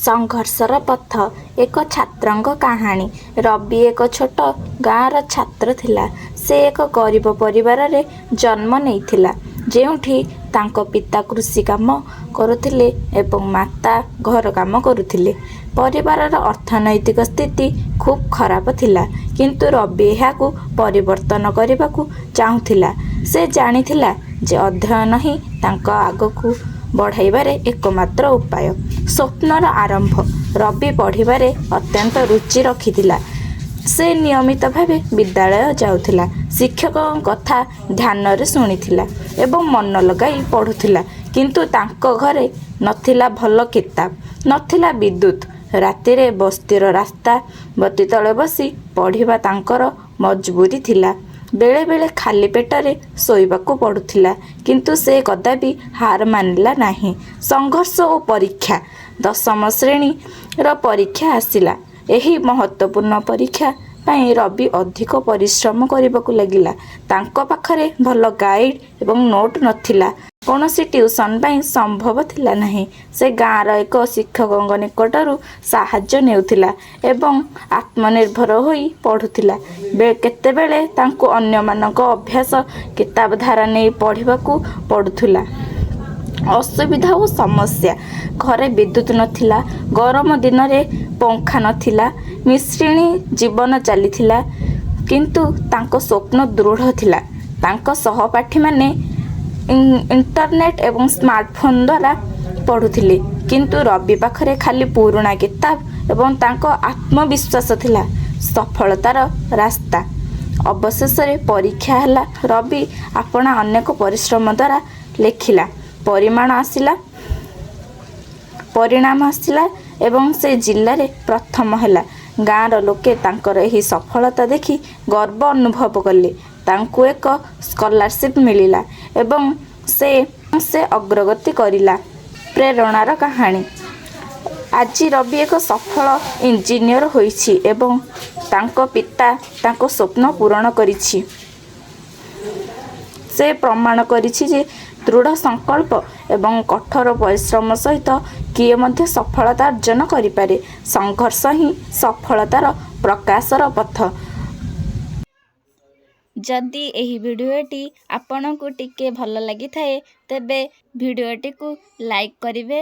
ସଂଘର୍ଷର ପଥ ଏକ ଛାତ୍ରଙ୍କ କାହାଣୀ। ରବି ଏକ ଛୋଟ ଗାଁର ଛାତ୍ର ଥିଲା। ସେ ଏକ ଗରିବ ପରିବାରରେ ଜନ୍ମ ନେଇଥିଲା, ଯେଉଁଠି ତାଙ୍କ ପିତା କୃଷି କାମ କରୁଥିଲେ ଏବଂ ମାତା ଘର କାମ କରୁଥିଲେ। ପରିବାରର ଅର୍ଥନୈତିକ ସ୍ଥିତି ଖୁବ୍ ଖରାପ ଥିଲା, କିନ୍ତୁ ରବି ଏହାକୁ ପରିବର୍ତ୍ତନ କରିବାକୁ ଚାହୁଁଥିଲା। ସେ ଜାଣିଥିଲା ଯେ ଅଧ୍ୟୟନ ହିଁ ତାଙ୍କ ଆଗକୁ ବଢ଼ିବାର ଏକମାତ୍ର ଉପାୟ। ସ୍ୱପ୍ନର ଆରମ୍ଭ। ରବି ପଢ଼ିବାରେ ଅତ୍ୟନ୍ତ ରୁଚି ରଖିଥିଲା। ସେ ନିୟମିତ ଭାବେ ବିଦ୍ୟାଳୟ ଯାଉଥିଲା, ଶିକ୍ଷକଙ୍କ କଥା ଧ୍ୟାନରେ ଶୁଣୁଥିଲା ଏବଂ ମନ ଲଗାଇ ପଢ଼ୁଥିଲା। କିନ୍ତୁ ତାଙ୍କ ଘରେ ନଥିଲା ଭଲ କିତାବ, ନଥିଲା ବିଦ୍ୟୁତ୍। ରାତିରେ ବସ୍ତିର ରାସ୍ତା ବତୀ ତଳେ ବସି ପଢ଼ିବା ତାଙ୍କର ମଜବୁରି ଥିଲା। ବେଳେବେଳେ ଖାଲି ପେଟରେ ଶୋଇବାକୁ ପଡୁଥିଲା, କିନ୍ତୁ ସେ କଦାପି ହାର ମାନିଲା ନାହିଁ। ସଂଘର୍ଷ ଓ ପରୀକ୍ଷା। ଦଶମ ଶ୍ରେଣୀର ପରୀକ୍ଷା ଆସିଲା। ଏହି ମହତ୍ତ୍ୱପୂର୍ଣ୍ଣ ପରୀକ୍ଷା ପାଇଁ ରବି ଅଧିକ ପରିଶ୍ରମ କରିବାକୁ ଲାଗିଲା। ତାଙ୍କ ପାଖରେ ଭଲ ଗାଇଡ୍ ଏବଂ ନୋଟ୍ ନଥିଲା। କୌଣସି ଟ୍ୟୁସନ୍ ପାଇଁ ସମ୍ଭବ ଥିଲା ନାହିଁ। ସେ ଗାଁର ଏକ ଶିକ୍ଷକଙ୍କ ନିକଟରୁ ସାହାଯ୍ୟ ନେଉଥିଲା ଏବଂ ଆତ୍ମନିର୍ଭର ହୋଇ ପଢ଼ୁଥିଲା। କେତେବେଳେ ତାଙ୍କୁ ଅନ୍ୟମାନଙ୍କ ଅଭ୍ୟାସ କିତାବ ଧାର ନେଇ ପଢ଼ିବାକୁ ପଡୁଥିଲା। ଅସୁବିଧା ଓ ସମସ୍ୟା। ଘରେ ବିଦ୍ୟୁତ୍ ନଥିଲା, ଗରମ ଦିନରେ ପଙ୍ଖା ନଥିଲା, ମସିଣା ଜୀବନ ଚାଲିଥିଲା। କିନ୍ତୁ ତାଙ୍କ ସ୍ୱପ୍ନ ଦୃଢ଼ ଥିଲା। ତାଙ୍କ ସହପାଠୀମାନେ ଇଣ୍ଟରନେଟ୍ ଏବଂ ସ୍ମାର୍ଟଫୋନ୍ ଦ୍ୱାରା ପଢ଼ୁଥିଲେ, କିନ୍ତୁ ରବି ପାଖରେ ଖାଲି ପୁରୁଣା କିତାବ ଏବଂ ତାଙ୍କ ଆତ୍ମବିଶ୍ୱାସ ଥିଲା। ସଫଳତାର ରାସ୍ତା। ଅବଶେଷରେ ପରୀକ୍ଷା ହେଲା। ରବି ଆପଣା ଅନେକ ପରିଶ୍ରମ ଦ୍ୱାରା ଲେଖିଲା। ପରିଣାମ ଆସିଲା ଏବଂ ସେ ଜିଲ୍ଲାରେ ପ୍ରଥମ ହେଲା। ଗାଁର ଲୋକେ ତାଙ୍କର ଏହି ସଫଳତା ଦେଖି ଗର୍ବ ଅନୁଭବ କଲେ। ତାଙ୍କୁ ଏକ ସ୍କଲାରସିପ୍ ମିଳିଲା ଏବଂ ସେ ଅଗ୍ରଗତି କରିଲା। ପ୍ରେରଣାର କାହାଣୀ। ଆଜି ରବି ଏକ ସଫଳ ଇଞ୍ଜିନିୟର ହୋଇଛି ଏବଂ ତାଙ୍କ ପିତା ତାଙ୍କ ସ୍ୱପ୍ନ ପୂରଣ କରିଛି। ସେ ପ୍ରମାଣ କରିଛି ଯେ ଦୃଢ଼ ସଂକଳ୍ପ ଏବଂ କଠୋର ପରିଶ୍ରମ ସହିତ କିଏ ମଧ୍ୟ ସଫଳତା ଅର୍ଜନ କରିପାରେ। ସଂଘର୍ଷ ହିଁ ସଫଳତାର ପ୍ରକାଶର ପଥ। ଯଦି ଏହି ଭିଡ଼ିଓଟି ଆପଣଙ୍କୁ ଟିକେ ଭଲ ଲାଗିଥାଏ, ତେବେ ଭିଡ଼ିଓଟିକୁ ଲାଇକ୍ କରିବେ,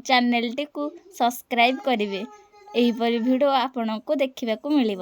ଚ୍ୟାନେଲଟିକୁ ସବସ୍କ୍ରାଇବ୍ କରିବେ। ଏହିପରି ଭିଡ଼ିଓ ଆପଣଙ୍କୁ ଦେଖିବାକୁ ମିଳିବ।